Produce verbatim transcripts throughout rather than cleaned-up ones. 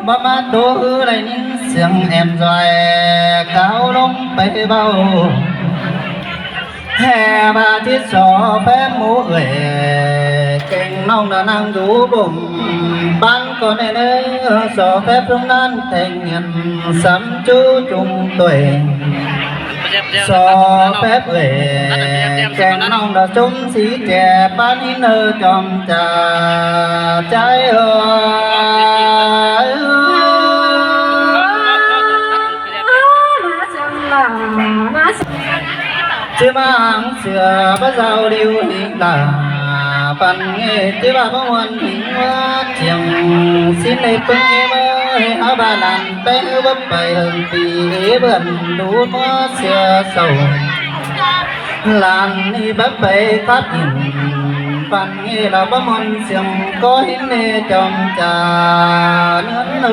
Báu ꞌmá ꞌtố ꞌhứ đảy ꞌnhính siêng ẻm ꞌdoi cáo ꞌlống pay ꞌvạu. ꞌHẹ ꞌva ꞌchí so phép mú ꞌlới kéng ꞌnọng đa ꞌnăng dú bôm ꞌpán ꞌcọ ꞌnê ꞌnớ, so phép ꞌsúm ꞌnán thanh niên sắm ꞌchu ꞌchung tuổi. So phép ꞌlới kéng ꞌnọng đa ꞌsúm sí ꞌchẹ ꞌpán ꞌhín ꞌnớ chom chả ꞌchái ơ. ꞌChí ꞌmá háng sia báu dao điêu ꞌnị lả, ꞌpắn ꞌnị ꞌchí ꞌva báu ꞌmuôn ꞌnị ꞌmá chiêng. Sính ꞌlế ꞌpứng ꞌmá ꞌhế háo ꞌva lan ꞌpéng ꞌhứ báu pay hơng pí ꞌhế bươn đú ꞌmá sia sảu. Lan ꞌnị báu pay khắp ỉn, ꞌpắn ꞌnị lả báu ꞌmuôn chiêng ꞌcọ ꞌhính ꞌnê chom chả ꞌnớn ơ.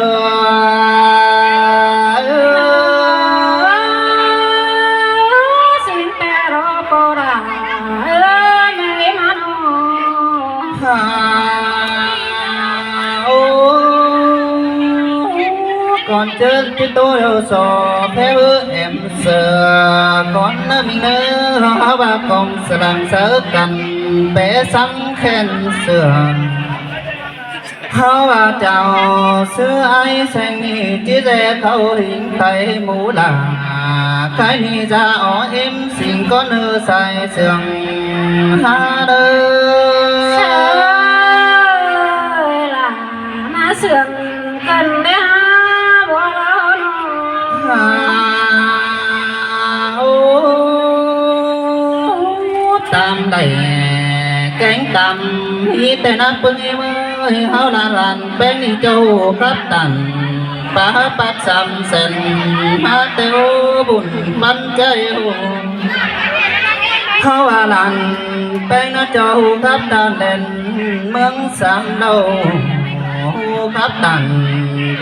Sính ꞌtẹ ꞌro ꞌpo đa ơ ꞌnị ꞌmá ꞌnọ. Ha, ô, ꞌcón ꞌchớ ꞌchí ꞌtố điêu so phép ꞌhứ ẻm sửa ꞌcón ꞌnớ ꞌmí ꞌnớ, háo ꞌva khong sả lăng sáư căn pé sắm khen sửa. Háo ꞌva chảu ꞌsứ ải seng ꞌnị ꞌchí ꞌdệt khảu ꞌhính Tây mú lả, khái ꞌnị da ó ꞌếm sính ꞌcón ꞌnớ sai sương há đơ. Sai lả ꞌmá sương căn đé há báu ꞌló ꞌnọ. Ha, ô, tam đảy kéng tam ꞌhí ꞌtẹ ꞌnặn ꞌpứng ꞌmá ꞌhế háo lan lan ꞌpéng ꞌnị ꞌchọ khắp tản pá pắt sắm sên ꞌmá ꞌtẹo bun ꞌpắn ꞌchái ꞌhụ. Háo ꞌva lan ꞌpéng ꞌnặn ꞌchọ khắp tản đen ꞌmướng sắm đaư. Khắp tản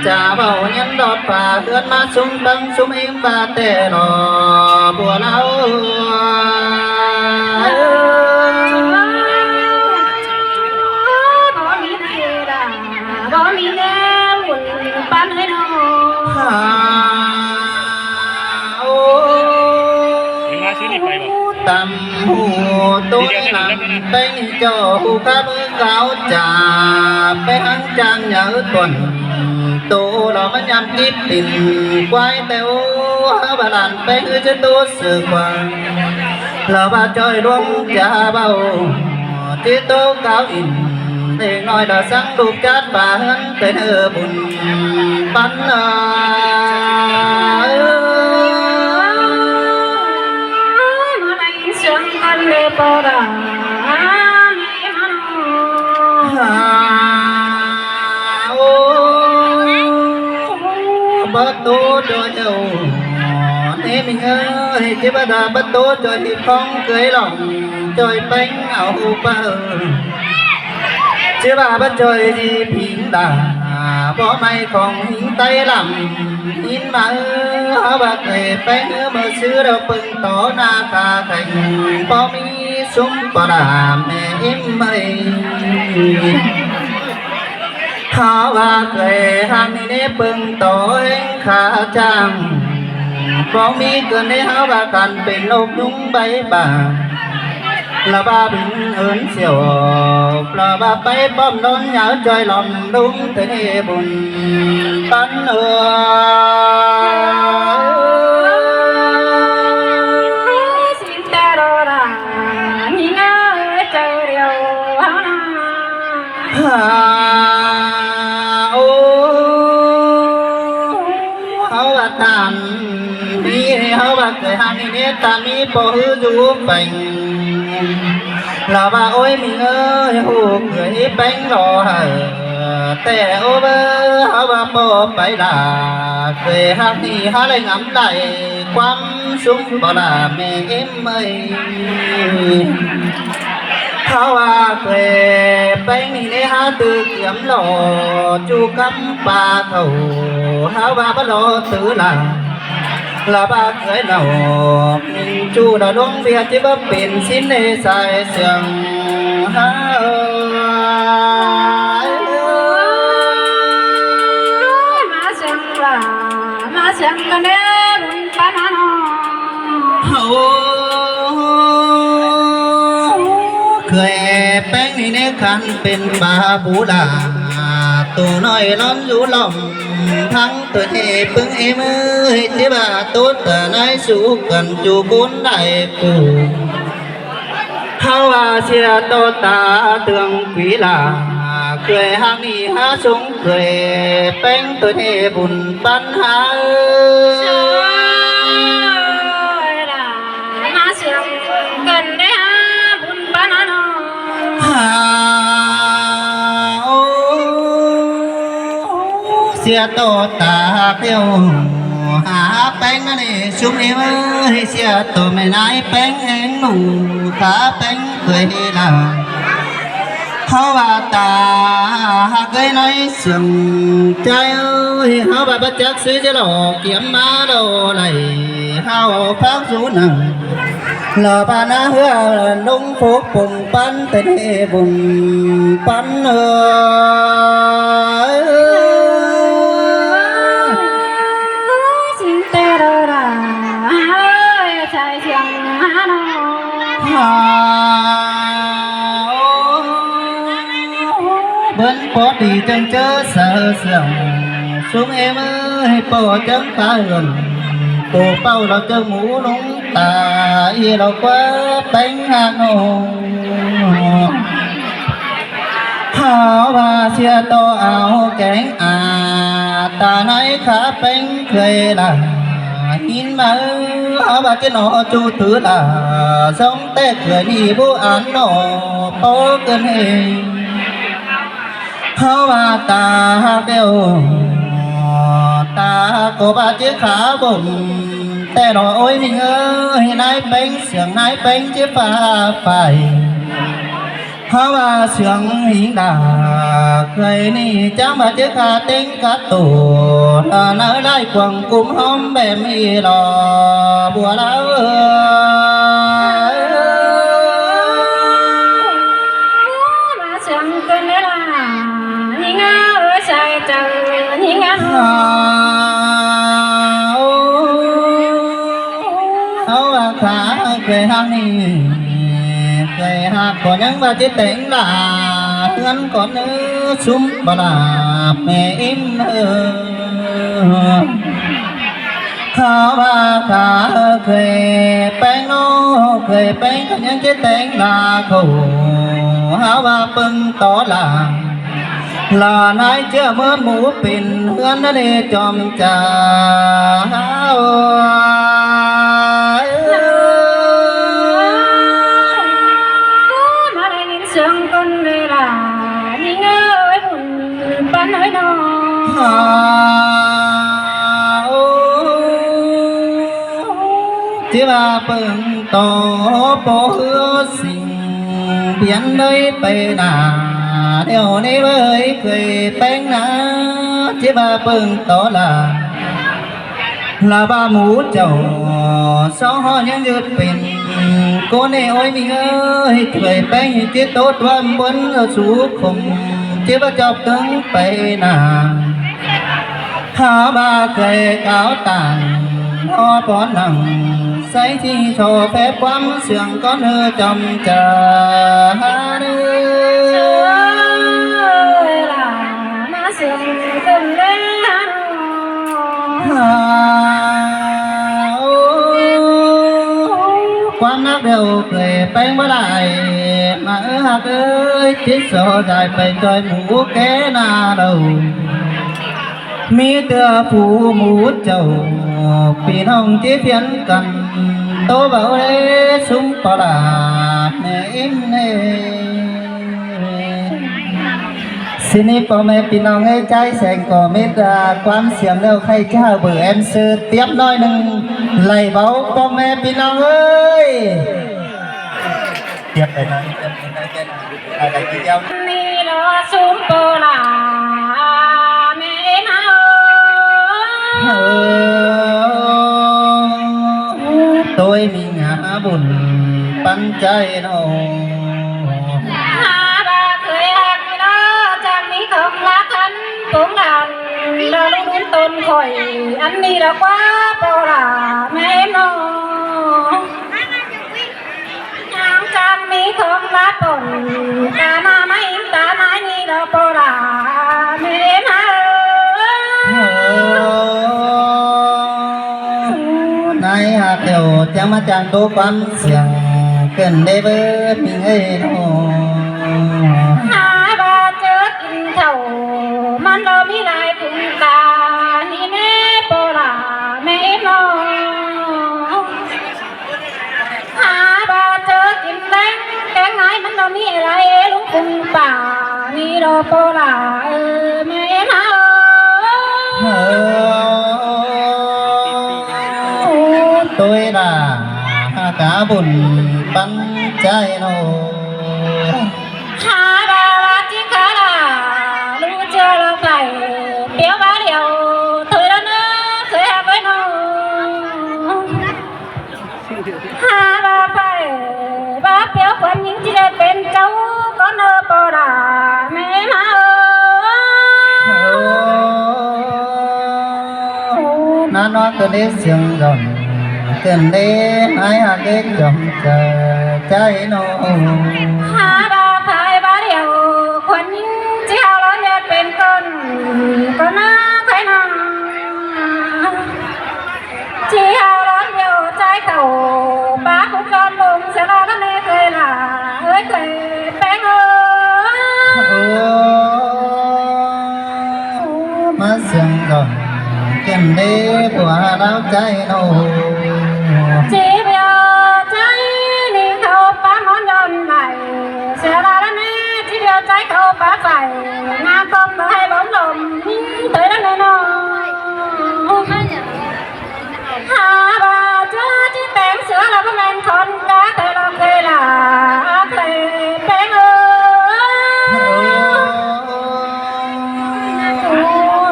chả báu nhắn đọt pha ꞌhướn ꞌmá ꞌsúm ꞌpứng ꞌsúm ꞌếm ꞌva ꞌtẹ lo bua ꞌló. Báu ꞌmí ꞌnị đa, báu ꞌmí ꞌnê bun ꞌpắn ꞌhế ꞌnọ. Ha, ô, tam ꞌhụ ꞌtố ꞌnặn ꞌpéng ꞌnị ꞌchọ ꞌhụ khắp ꞌmứ cáo chả ꞌpéng háng chang nhà ứt tuần. ꞌTố lo ꞌmá nhăm kíp tin quái ꞌtẹo háo ꞌva lan ꞌpéng ꞌhứ ꞌchớ ꞌtố sửa quang. Lo ꞌva ꞌchoi ꞌluống chả báu ꞌchí ꞌtố cáo ỉn. Đen ꞌnọi đa sắng đúc chát pha ꞌhướn pên ꞌhứ bun ꞌpắn ơ. Sương căn đê ꞌpo đa ꞌmí ꞌmắn. Ha, ô, báu ꞌtố ꞌchoi ꞌnị ꞌmí ꞌnớ, ꞌchí ꞌva đa báu ꞌtố ꞌchoi ꞌhịt khong ꞌcới lòng ꞌchoi ꞌpéng au ꞌhụ pá ơ. ꞌChớ ꞌva báu ꞌchoi đi phính đa, báu ꞌmạy khong ꞌhính Tây lăm ꞌhính ꞌmá ơ, háo ꞌva ꞌcới ꞌpéng ꞌmưa ꞌsứ đaư ꞌpứng tó ꞌna khả kheng, báu ꞌmí ꞌsúm ꞌpo đa ꞌme ꞌếm ꞌmơi. Háo ꞌva ꞌcới hăng ꞌnị ꞌnế ꞌpứng tó ꞌhêng khả chang, báu ꞌmí ꞌcợn ꞌnê háo ꞌva căn pên ꞌnộc ꞌnhúng báy bả. Lo ꞌva bính ứn siêu, lo ꞌva páy pom ꞌnón nháư ꞌchoi lom ꞌlung ꞌtến ê bun ꞌpắn ơ. Sính ꞌtẹ ꞌro đa ꞌnhính ơi ꞌchoi điêu háo ꞌnọ. Ha, ô, háo ꞌva tản ꞌmí, háo ꞌva ꞌcới hăng ꞌnị ꞌnê tản ꞌmí ꞌpo ꞌhứ dú pheng. Lo ꞌva ôi ꞌmí ơi, ꞌhụ ꞌcới ꞌpéng lo hảư ꞌtẹ ố báu, háo ꞌva ꞌpo pay đa ꞌcới hăng ꞌnị há lay ngắm đảy ꞌquám ꞌsúm ꞌpo đa ꞌme ꞌếm ꞌmơi. Háo ꞌva ꞌcới ꞌpéng ꞌnị ꞌnê háo ꞌtứ kiếm lo ꞌchu cắp ꞌpa thảu, háo ꞌva báu lo ꞌtứ lả. ꞌLa bác ới nảu, ꞌmí ꞌchu đa ꞌluống ꞌviạk ꞌchí báu pên sín ê sai siêng há ơi. ꞌMá siêng ꞌlạ, ꞌmá siêng căn đé bun ꞌpắn hả ꞌnọ. Hảư ꞌcới ꞌpéng ꞌnị ꞌnị khăn pên pá bú đa, tô ꞌnọi ꞌnón dú lỏng thắng tô ꞌnị ꞌpứng ꞌếm ơi, ꞌchí báu tút ta ꞌnái sú căn ꞌchu cốn đảy phủ. Hảư ꞌva sia tô ta tương quí ꞌlạ, ꞌcới hák ꞌnị há sung ꞌcới ꞌpéng tô ꞌnị bun ꞌpắn hả ơi. ꞌMá siêng căn đé hả bun ꞌpắn hả ꞌnọ. Hả ơi, sia tô ta hák ꞌlẹo hả ꞌpéng ꞌnị sung ꞌếm ơi, sia tô ꞌme ꞌnái ꞌpéng ꞌhếng ꞌnụ khá ꞌpéng ꞌcới ꞌlạ. Hảư ꞌva ta hák ꞌcới ꞌnọi siêng ꞌchái ơi, hảư ꞌva báu chắc ꞌsứ ꞌchí lỏ kiêm ꞌmá ꞌlẹo đảy hảư phák dú nẳng. ꞌLa bá ꞌná ꞌhứa ꞌlống phúc pông ꞌpắn ꞌtẹ ꞌnị bun ꞌpắn ơi. Sính ꞌtẹ đa đa, ơi, sai siêng hả ꞌnọ. Hả ơi, bớn ꞌpó đi ꞌchương ꞌchớ sa siêng, sung ꞌếm ơi, ꞌpó ꞌchương cá ươn, tô ꞌpau ꞌlẹo ꞌchương mú ꞌlống ta, ꞌí ꞌlẹo ꞌquá ꞌpéng hả ꞌnọ. Hảư ꞌva sia tô au kéng a, ta ꞌnái khá ꞌpéng ꞌcới ꞌlạ, ꞌhín ꞌmá ꞌhứ hảư ꞌva ꞌchí ꞌnọ ꞌchu thứ ꞌlạ, sống ꞌtẹ ꞌcới ꞌnị bú ăn ꞌnọ, ꞌpó cơn ê. Hảư ꞌva ta hák ꞌlẹo, ta ꞌcọ báu ꞌchí khá bôm ꞌtẹ ꞌnọ ôi ꞌmí ơi, ꞌnái ꞌpéng siêng ꞌnái ꞌpéng ꞌchí phá phải. Hảư ꞌva siêng ꞌhính đa, ꞌcới ꞌnị chắng báu ꞌchí khá ꞌtếng cá tô, ꞌnớ ꞌlái quảng cúm ꞌhóm bẻm ꞌí lo bua ꞌlạ ơi. ꞌMá siêng căn đé ꞌlạ, ꞌnhính ơi, sai chaư ꞌnhính ơi. Hảư ꞌva khá ꞌcới hák ꞌnị, ꞌcới hák ꞌcọ ꞌnhắng ꞌva ꞌchí téng ꞌlạ, ꞌhướn ꞌcọ ꞌnớ sum ꞌpọ ꞌlạ ꞌme ꞌím ơi. Hảư ꞌva khá ꞌcới ꞌpéng ꞌnọ, ꞌcới ꞌpéng ꞌcọ ꞌnhắng ꞌchí téng ꞌlạ khảu, hảư ꞌva ꞌpơng tó ꞌlạ. ꞌLa ꞌnái ꞌchưa ꞌmứa mú pên ꞌhướn ꞌnớ đê chom chả. ꞌMá đảy ꞌnghín siêng căn đé ꞌlạ, ꞌnhính ơi, bun ꞌpắn ơi ꞌnọ. Hả ơi, ꞌchí ꞌva ꞌpơng tó ꞌpó ꞌhứa sing piến ꞌlới pay nả, ꞌlẹo ꞌnị ꞌvới ꞌcới ꞌpéng nả, ꞌchí ꞌva ꞌpơng tó ꞌlạ. ꞌLa ꞌva mú chảu só ꞌhọ ꞌnhắng dứt pên, ꞌcốn ê ôi ꞌmí ơi, ꞌcới ꞌpéng ꞌchí ꞌtố ꞌtuôm bón sú khôm, ꞌchí ꞌva chọp tớng pay nả. Hảư ꞌva ꞌcới cáo tảng ꞌhọ bón nẳng, sáy ꞌchí so phép ꞌquám siêng cón ꞌhứ chom chả hả ꞌnớ. ꞌMá siêng căn đé ꞌlạ. Hả ơi, ꞌquám nắc ꞌlẹo ꞌcới ꞌpéng báu đảy, ꞌmá ơi hák ơi, ꞌchí so dải pay ꞌchoi mú ké nả đu. ꞌMí ꞌtưa phủ mú chảu, ꞌpi ꞌnọng ꞌchí phiến căn, ꞌtố báu đé sum ꞌpọ ꞌlạ ꞌme ꞌím ê. ꞌSịn ꞌnị ꞌpo ꞌme ꞌpi ꞌnọng ới, ꞌchái seng ꞌcọ mết ꞌquám siêng ꞌlẹo ꞌkhạy ꞌchí hảư bươn em sư tiếp ꞌnọi ꞌnưng, đảy báu ꞌpo ꞌme ꞌpi ꞌnọng ới. Tiếp đảy ꞌnọi, tiếp đảy ꞌnọi, tiếp đảy ꞌnọi. ꞌNị lo sum ꞌpọ ꞌlạ ꞌme ꞌím ơi. bun păn chaư ꞌnớ. ꞌHa ꞌva khơi ꞌhặc ꞌnị ꞌnớ, chắng ꞌmí khong ꞌlạ khăn pông đan, ꞌlạ ꞌlụk ꞌlụn ꞌtôn khỏi, ăn ꞌnị ꞌlạ ꞌquá ꞌpo ꞌlạ ꞌmẹ ꞌnớ. Chắng ꞌmí khong ꞌlạ pôn, ta ꞌna ꞌmá ꞌhịn ta ꞌna ꞌnị ꞌlạ ꞌpo ꞌlạ ꞌmẹ ꞌnớ. Nai ꞌhặc ꞌlẹo chắng ꞌmá chắng ꞌtố ꞌquám siêng ꞌcợn đé bớt ꞌmí ꞌnị ꞌnớ. ꞌHa ꞌva ꞌchớ kin khảu, ꞌmắn ꞌlo ꞌmí lai phung ta ꞌnị ꞌnớ ꞌpo ꞌlạ ꞌmẹ ꞌnớ. ꞌHa ꞌva ꞌchớ kin ꞌlẹng, ꞌtếng ꞌnái ꞌmắn ꞌlo ꞌmí lai ꞌlụk phung ta ꞌnị ꞌlạ ꞌpo ꞌlạ ꞌmẹ ꞌnớ. Ơ, ꞌtoi ꞌlạ, ꞌhặc ꞌva bun păn chaư ꞌnớ. ꞌHa ꞌva ꞌva ꞌchí khá ꞌlạ, ꞌlụk ꞌchưa ꞌlạ phải, piếu bá điêu, thôi ꞌlạ ꞌnớ, khơi ꞌhặc ꞌnị ꞌnớ. ꞌHa ꞌva phải, bá piếu khuôn ꞌnhính ꞌchí đảy pên cháu, ꞌcốn ꞌnớ ꞌpo ꞌlạ ꞌmẹ ꞌnớ. ꞌNa ꞌnọ ꞌcợn đé siêng dọn, ꞌcợn đé ꞌnái ꞌhặc ꞌlẹo chom chaư ꞌnớ. ꞌHa ꞌva phải bá điêu, khuôn ꞌnhính ꞌchí hảư ꞌlọt ꞌlẹo pên ꞌcốn, ꞌcốn ꞌnớ khơi ꞌnớ. ꞌChí hảư ꞌlọt ꞌlẹo chaư khảu, bá khúc ꞌcốn bông sa ꞌlạ ꞌmẹ khơi ꞌlạ, ơi khơi ꞌpéng ơ. ꞌMá siêng dọn, ꞌcợn đé bua đáo chaư ꞌnớ. ꞌChí ꞌviạk chaư ꞌnị khảu bá ꞌmón dọn đảy, sa ꞌlạ ꞌmẹ ꞌchí ꞌviạk chaư khảu bá phải, ꞌnáng ꞌcốm ꞌnớ hảư bóng lom, thôi ꞌlạ ꞌmẹ ꞌnớ. ꞌHa ꞌva ꞌchớ ꞌchí ꞌpéng sia ꞌlạ báu ꞌmen khon cá, thôi ꞌlạ khơi ꞌlạ, khơi ꞌpéng ơ.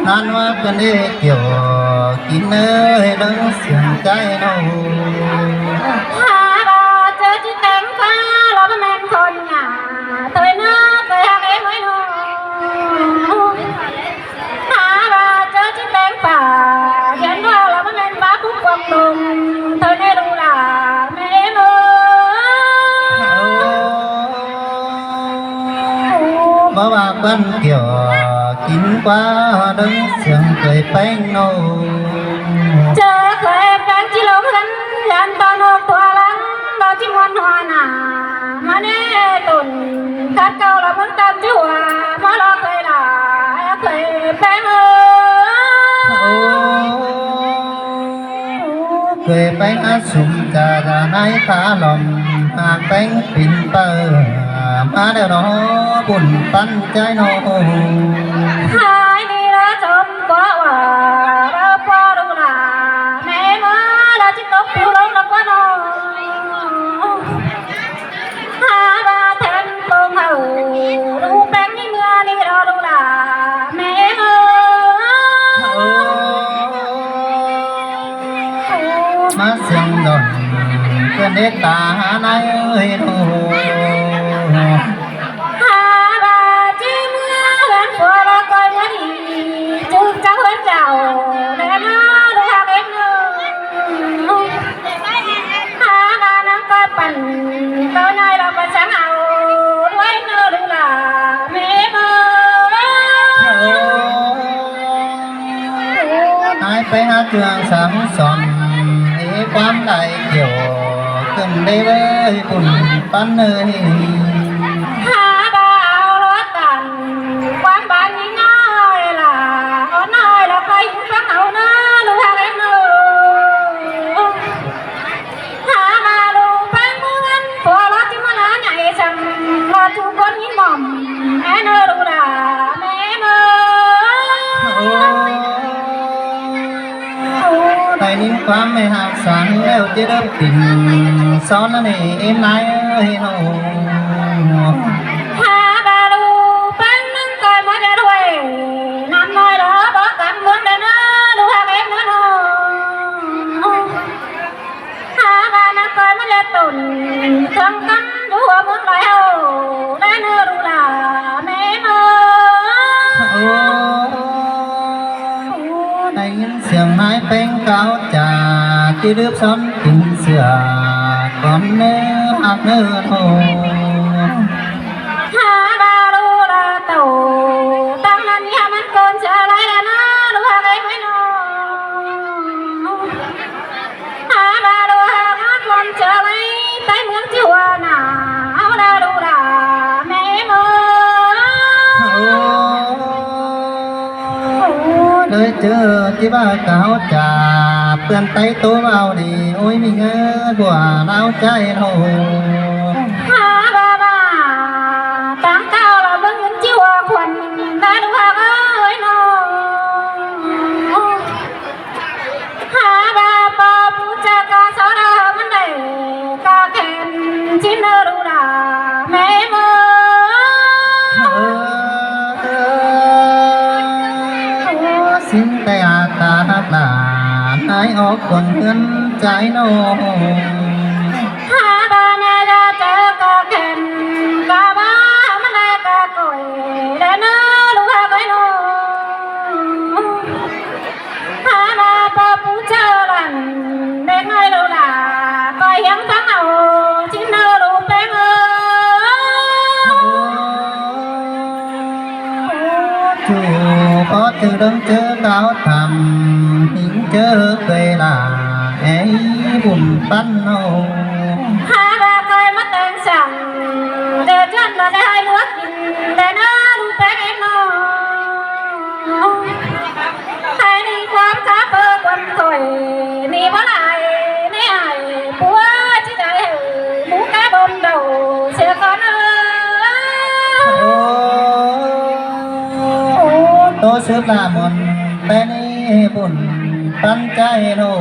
ꞌNan ꞌva ꞌcợn đé kiẻo kin ꞌnớ, ꞌlẹo siêng chaư ꞌnớ. ꞌHa ꞌva ꞌchớ ꞌchí ꞌpéng cá ꞌlạ báu ꞌmen khon ngả, thôi ꞌnớ khơi ꞌhặc ꞌnị ꞌnớ. ꞌHa ꞌva ꞌchớ ꞌchí ꞌpéng pả, ꞌdiến ꞌva ꞌlạ báu ꞌmen bá khúc cuông đôn, thôi ꞌnớ ꞌlụk ꞌlạ ꞌmẹ ꞌnớ. Báu ꞌva ꞌcốn kiẻo kin ꞌquá, ꞌlẹo siêng khơi ꞌpéng ꞌnớ. ꞌChớ khơi ꞌpéng ꞌchí ꞌlống ꞌhướn, ꞌhướn ꞌtọn ꞌnọ tua lăng, ꞌlạ ꞌchí ꞌmuôn hua nả, ꞌmá ꞌnị tủn, khắt cáu ꞌlạ ꞌmướng ꞌtọn ꞌchí hua, ꞌmá ꞌlạ khơi ꞌlạ, khơi ꞌpéng ơ. Khơi ꞌpéng ꞌhặc sum chaư, ꞌnái khá lom, ꞌhặc ꞌpéng pên pơ, ꞌmá ꞌlẹo ꞌnọ bun păn chaư ꞌnớ. ꞌHa ꞌnị ꞌlạ chom ꞌquá ꞌva, ꞌva ꞌquá ꞌlụk ꞌlạ ꞌmẹ ꞌnớ, ꞌlạ ꞌchí tốc ꞌpiu ꞌlống ꞌlạ ꞌquá ꞌnớ. ꞌHa ꞌva then pông hảư, ꞌlụk ꞌpéng ꞌnị ꞌmưa ꞌnị ꞌlạ ꞌlụk ꞌlạ ꞌmẹ ꞌnớ. ꞌMá siêng dọn, ꞌcợn đé ta ꞌnái ơi ꞌnớ. ꞌHa ꞌva ꞌchí ꞌmưa ꞌhướn phua ꞌlạ ꞌcoi ꞌmưa đi, ꞌchư chảu ꞌhướn chảu, ꞌlẹo ꞌnớ ꞌlụk ꞌhặc ꞌnị ꞌnớ. ꞌHa ꞌva ꞌnăng ꞌcoi păn, ꞌcoi ꞌnọi ꞌlạ ꞌcoi sắng au, đuôi ꞌnớ ꞌlụk ꞌlạ ꞌmẹ ꞌnớ. ꞌNái ꞌpéng ꞌhặc ꞌchương sắng son, ꞌquám đảy kiẻo ꞌcợn đé ꞌvới bun păn ơi. ꞌHa ꞌva au ꞌluột tản, ꞌquám ban ꞌnị ꞌnọi ꞌlạ, ók ꞌnọi ꞌlạ ꞌcoi ꞌhịn ꞌpéng au ꞌnớ ꞌlụk ꞌhặc ꞌnị ꞌnớ. ꞌHa ꞌva ꞌlụk ꞌpéng ꞌmướng, phua ꞌlọt ꞌchí ꞌmá ná nhảy săng, ꞌlọt ꞌchu ꞌcốn ꞌnhính mỏm, é ꞌnớ ꞌlụk ꞌlạ ꞌmẹ ꞌnớ. Đảy ꞌnhính ꞌquám ꞌmẹ ꞌhặc sắng ꞌlẹo ꞌchí đớp tỉnh, son ꞌnị ꞌếm ꞌnái ơi ꞌnớ. ꞌHa ꞌva ꞌlụk ꞌpéng ꞌnăng ꞌcoi ꞌmá đé đuôi, năm ꞌnọi ꞌlạ bók cắp ꞌmướng đé ꞌnớ ꞌlụk ꞌhặc ꞌnị ꞌnớ. ꞌHa ꞌva ꞌnăng ꞌcoi ꞌmá đé tủn Thăng căn đu hua ꞌmướng lai ꞌháu, lai ꞌnớ đu lả ꞌmé ꞌmớ. Ô, đảy ꞌnhắng siêng ꞌmái ꞌpéng cáo chả, ꞌchí đứp són kính sửa, cón ꞌnớ ꞌhặc ꞌnớ ꞌnô. Hả đa đu lả tảu, tăng ꞌnặn ꞌnhá ꞌmắn cón ꞌchớ lai đa ꞌnớ đu ꞌhặc ꞌnớ ꞌnô. Hả đa đu ꞌhặc ꞌnớ cón ꞌchớ lai, ꞌtếng ꞌmướng ꞌchí hua nả, ꞌháu đa đu lả ꞌmé ꞌmớ. Ô, đới ꞌchớ ꞌchí ꞌva cáo chả, ꞌpưa ꞌTáy ꞌtố ꞌvạu đi, ối ꞌmí ꞌngớ, bua ꞌláo ꞌchái ꞌnô. Hả đa đa, táng cáo lả ꞌmướng ꞌchí hua khuôn, đa đu ꞌhặc ꞌnớ ꞌnô. Hả đa ꞌpọ ꞌpú ꞌchạ cá so đa ꞌmắn đảy, cá khen ꞌchí ꞌnớ đu lả ꞌmé ꞌmớ. Ơ, ơ, ơ, sính ꞌtẹ a ta ꞌhặc lả, nái ók cuông ꞌhướn ꞌchái ꞌnô. Hả đa ꞌnhá đa ꞌchớ cá khen, cá bá ꞌmắn đảy cá cổi, đa ꞌnớ đu ꞌhặc ꞌnớ ꞌnô. Hả đa ꞌpọ ꞌpú ꞌchớ lăn, đếc ꞌnọi đu lả, ꞌcoi hiếng thắng au, ꞌchí ꞌnớ đu ꞌpéng ꞌnớ. Ô, ꞌchư ꞌpó ꞌchư đơng ꞌchớ cáo tham, ꞌhính ꞌchớ quê lả, é bun ꞌpắn ꞌnô. Hả đa ꞌcoi ꞌmá téng săng, đe ꞌchớ ꞌnớ đe ꞌhại ꞌmứa kin, đe ꞌnớ đu ꞌpéng ꞌnớ ꞌnô. Hả ꞌnị ꞌquám cá ꞌpưa ꞌquám khỏi, ꞌnị báu lai, ꞌnị ải, ꞌpúa ꞌchí đảy hảư, ꞌmú cá bôm đảu, sia cón ꞌnớ. Ô, tô sứp lả môn, ꞌtẹ ꞌnị bun ꞌpắn ꞌchái ꞌnô.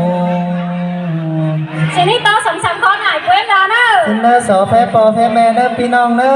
Sính ꞌnị tô song sam khót ải quên đa ꞌnớ. Sính ꞌnớ so phép ꞌpo phép ꞌme ꞌnớ ꞌpi ꞌnọng ꞌnớ.